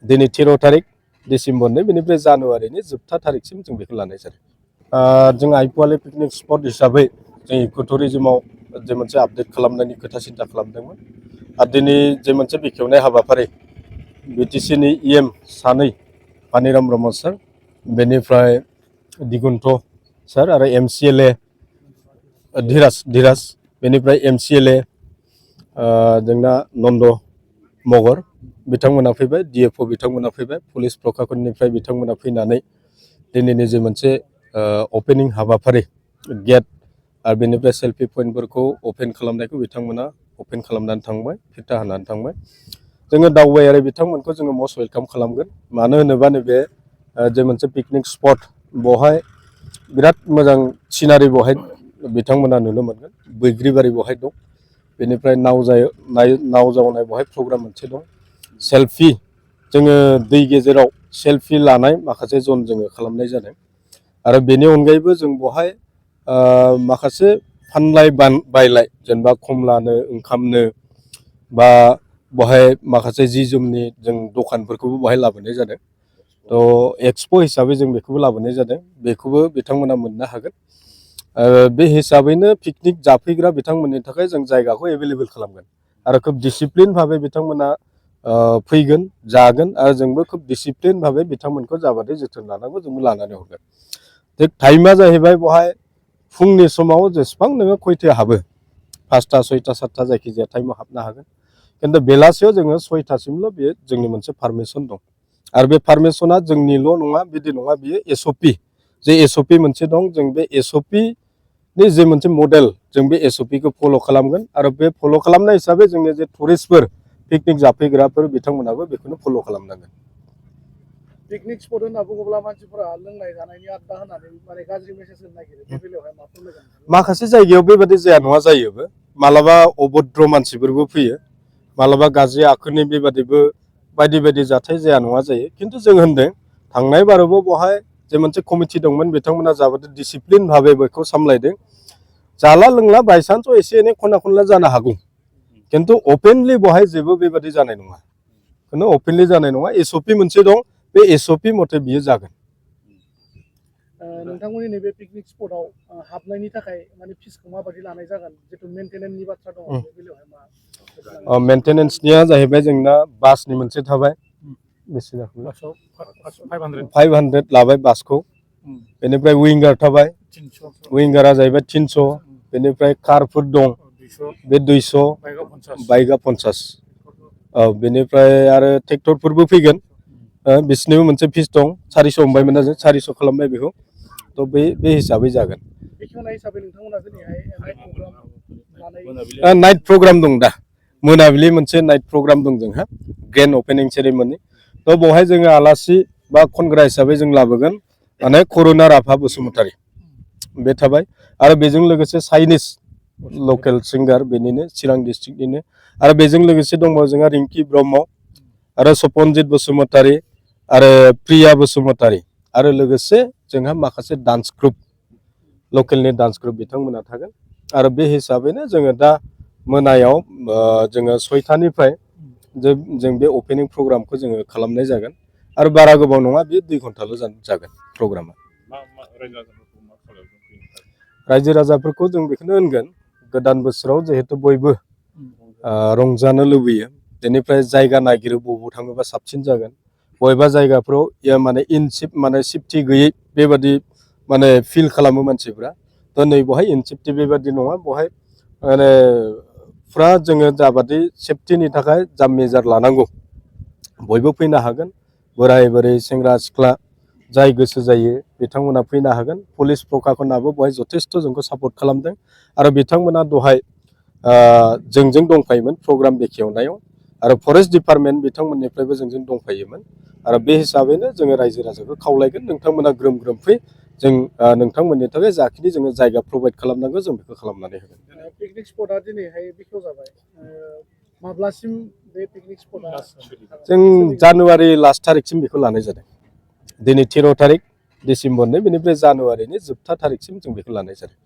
दिनै 13 तारिख डिसेम्बरनि बेनिफ्राय जानुवारिनि जोबथा तारिखसिम जों बेखौ लानाय जादों। जों आइपुवालि पिकनिक स्पट हिसाबै जों इक'टुरिजमाव जे मोनसे आपडेट खालामनायनि खोथा सिन्था खालामदोंमोन आरो दिनै जे मोनसे बेखेवनाय हाबाफारि बिटिसिनि इएम सानै पानिराम ब्रह्म सार बेनिफ्राय दिगन्त सार आरो एमसिएलए धीराज बेनिफ्राय एमसिएलए जोंना नन्द मगर बिथांमोना फैबाय डिएफअ बिथांमोना फैबाय पुलिस प्रशासननिफ्राय बिथांमोना फैनानै दिनैनि जे मोनसे अपेनिं हाबाफारि गेट आरो बेनिफ्राय सेल्फि पइन्टफोरखौ अपेन खालामनायखौ बिथांमोना अपेन खालामनानै थांबाय फिथा होनानै थांबाय। जोङो दावबायारि बिथांमोनखौ जोङो मस्ट वेलकाम खालामगोन। मानो होनोबा नैबे जे मोनसे पिकनिक स्पट बेवहाय बिराद मोजां सिनारि बेवहाय बिथांमोना नुनो मोनगोन। बैग्रिबारि बेवहाय दं। बेनिफ्राय नाव जावनाय बेवहाय प्रग्राम मोनसे दं। सेल्फि जोङो दै गेजेराव सेल्फि लानाय माखासे जन जोङो खालामनाय जादों आरो बेनि अनगायैबो जों बेवहाय माखासे फानलाय बायलाय जेनेबा खमलानो ओंखामनो बा बेवहाय माखासे जि जोमनि जों दखानफोरखौबो बेवहाय लाबोनाय जादों। थ' एक्सप' हिसाबै जों बेखौबो लाबोनाय जादों। बेखौबो बिथांमोना मोननो हागोन। बे हिसाबैनो पिकनिक जाफैग्रा बिथांमोननि थाखाय जों जायगाखौ एभेलेबल खालामगोन आरो खोब डिसिप्लिन भाबै बिथांमोना फैगोन जागोन आरो जोंबो खोब डिसिप्लिन भाबै बिथांमोनखौ जाबादि जोथोन लानांगौ जोंबो लानानै हरगोन। थिग टाइमा जाहैबाय बेवहाय फुंनि समाव जेसेबां नोङो खयथायाव हाबो 5टा 6टा 7टा जायखिजाया टाइमाव हाबनो हागोन। खिन्थु बेलासियाव जोङो 6टासिमल' बेयो जोंनि मोनसे पारमिसन दं आरो बे पारमिसना जोंनिल' नङा बिदि नङा बियो एसअपि जे एसअपि मोनसे दं। जों बे एसअपिनि जे मोनसे मडेल जों बे एसअपिखौ फल' खालामगोन आरो बे फल' खालामनाय हिसाबै जोंनि जे टुरिस्टफोर पिकनिक जाफैग्राफोर बिथांमोनाबो बेखौनो फल' खालामनांगोन। पिकनिक स्पट होनना बुङोब्ला मानसिफोरा लोंनाय जानायनि आड्डा होनानै माने गाज्रि मेसेज होनो नागिरो बे बेलायावहाय मा फोरमायगोन? माखासे जायगायाव बेबादि जाया नङा जायोबो। मालाबा अभद्र मानसिफोरबो फैयो। मालाबा गाज्रि आखुनि बेबादिबो बायदि बायदि जाथाय जाया नङा जायो। खिन्थु जों होनदों थांनाय बारावबो बेवहाय जे मोनसे कमिटि दंमोन बिथांमोना जाबादि डिसिप्लिन भाबै बेखौ सामलायदों। जाला लोंला बायसान्स एसे एनै खना खनला जानो हागौ। खिन्थु अपेनलि बेवहाय जेबो बेबादि जानाय नङा। खुनु अपेनलि जानाय नङा। एसअपि मोनसे दं। बे एसअपि मथे बियो जागोन। नोंथांमोननि नैबे पिकनिक स्पटआव हाबनायनि थाखाय माने फिसखौ माबायदि लानाय जागोन? जितु मेन्टेनेन्सनि बाथ्रा दङ बे बेलायावहाय मा? मेन्टेनेन्सनिया जाहैबाय जोंना बासनि मोनसे थाबाय। बेसे जाखो? 500 लाबाय बासखौ। बेनिफ्राय विंगार थाबाय। विंगारा जाहैबाय 300। बेनिफ्राय कारफोर दं बे 200 बाइकआ 50। औ बेनिफ्राय आरो ट्रेक्टरफोरबो फैगोन। बिसोरनिबो मोनसे फिस दं। 400 हमबायमोन जों 400 खालामबाय बेखौ। थ' बे हिसाबै जागोन। बेखेवनाय हिसाबै नोंथांमोना दिनैहाय नाइट प्रग्राम दं दा। मोनाबिलि मोनसे नाइट प्रग्राम दं जोंहा ग्रेन्ड अपेनिं सेरेमनि। थ' बेवहाय जोङो आलासि बा खनग्रा हिसाबै जों लाबोगोन माने करुना राभा बसुमतारी बे थाबाय आरो बेजों लोगोसे चाइनिस लकेल सिंगार बेनिनो चिरां डिस्ट्रिक्टनिनो आरो बेजों लोगोसे दंबावो जोंहा रिंकि ब्रह्म आरो सपनजित बसुमतारी आरो प्रिया बसुमतारी आरो लोगोसे जोंहा माखासे डान्स ग्रुप लकेलनि डान्स ग्रुप बिथांमोना थागोन आरो बे हिसाबैनो जोङो दा मोनायाव जोङो 6टानिफ्राय जों बे अपेनिं प्रग्रामखौ जोङो खालामनाय जागोन आरो बारा गोबाव नङा बे 2 घन्टाल' जागोन प्रग्रामा। रायजो राजाफोरखौ जों बेखौनो होनगोन गोदान बोसोराव जिहेतु बयबो रंजानो लुबैयो बेनिफ्राय जायगा नागिरो बबाव थाङोबा साबसिन जागोन बबेबा जायगाफ्राव माने माने सेफटि गैयै बेबादि माने फिल खालामो मानसिफ्रा। थ' नै बेवहाय इनसेप्टि बेबादि नङा। बेवहाय माने फुरा जोङो जाबादि सेफटिनि थाखाय जा मेजार लानांगौ बयबो फैनो हागोन। बोराय बुरै सेंग्रा सिख्ला जाय गोसो जायो बिथांमोना फैनो हागोन। पुलिस प्रशासनाबो बेवहाय जथेस्थ' जोंखौ सापर्ट खालामदों आरो बिथांमोना दहाय जोंजों दंफायोमोन प्रग्राम बेखेवनायाव आरो फरेस्ट डिपार्टमेन्ट बिथांमोननिफ्रायबो जोंजों दंफायोमोन आरो बे हिसाबैनो जोङो रायजो राजाखौ खावलायगोन नोंथांमोना ग्रोम ग्रोम फै जों नोंथांमोननि थाखाय जाखिनि जोङो जायगा प्रभाइड खालामनांगौ जों बेखौ खालामनानै होगोन। पिकनिक स्पटआ दिनैहाय बेखेव जाबाय। माब्लासिम बे पिकनिक स्पटआ जों जानुवारि लास्ट तारिखसिम बेखौ लानाय जादों। दिनै 13 तारिख डिसेम्बरनि बेनिफ्राय जानुवारिनि जोबथा तारिखसिम जों बेखौ लानाय जादों।